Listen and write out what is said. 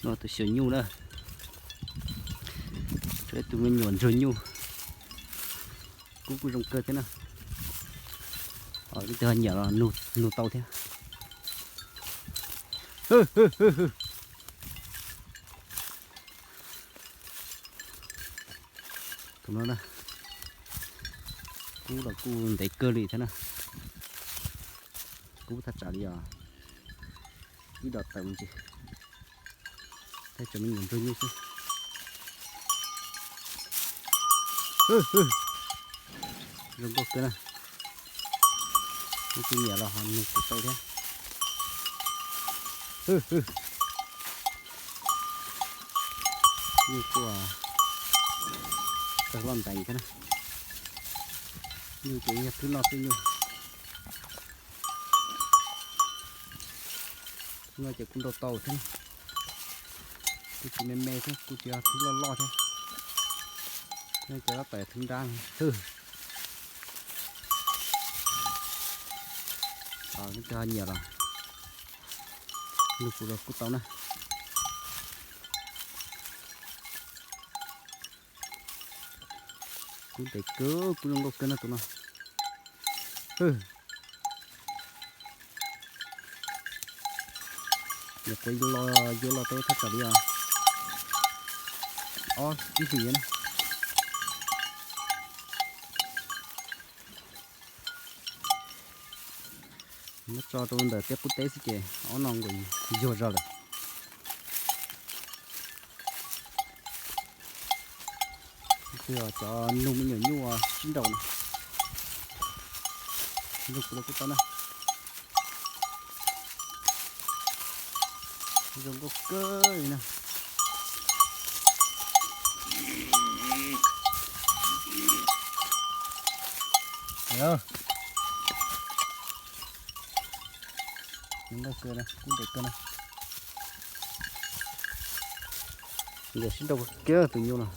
Tus xyaum nyuj na, tus me nyuam ntsuag nyuj, kub kuj zoo kawg thiab na. Leej twg ho nyiam los nug tau thiab. Tus no na, kub los kuj ntev kawg li thiab na. Kub thaj tsam li os, ib dos tawm me ntsis. Tej tseem me nyuam ntsuag nyuj xwb. Zoo nkauj kawg na. Leej twg nyiam los ho nug kuv tau thiab. Nyuj kuj tawg loj nteev thiab na. Nyuj ces yog thwb loj xwb nyuj. Thwb no ces kuj nrau tau thiab na. Kuj tsis me me thiab, kuj tsis yog thwb loj loj thiab. Thwb no ces tab tom thwb nrab xwb. Leej twg ho nyiam los nug kuv los kuj tau na. Kub ntev kawg, kub zoo nkauj kawg no tus no. Nyuam qhuav los yuav los tau thaj tsam li os, ob ib hlis na. Muab tso rau ntawm tiaj qub teb xwb ces ob no nkaus yuag zog lawm. Twb yog cov nug me nyuam nyuj sib nraus na. Nug kuv los kuj tau na. Zoo nkauj kawg li na. Zoo nkauj kawg na, kub ntev kawg na. Nkawd sib nraus kiag tus nyuj no.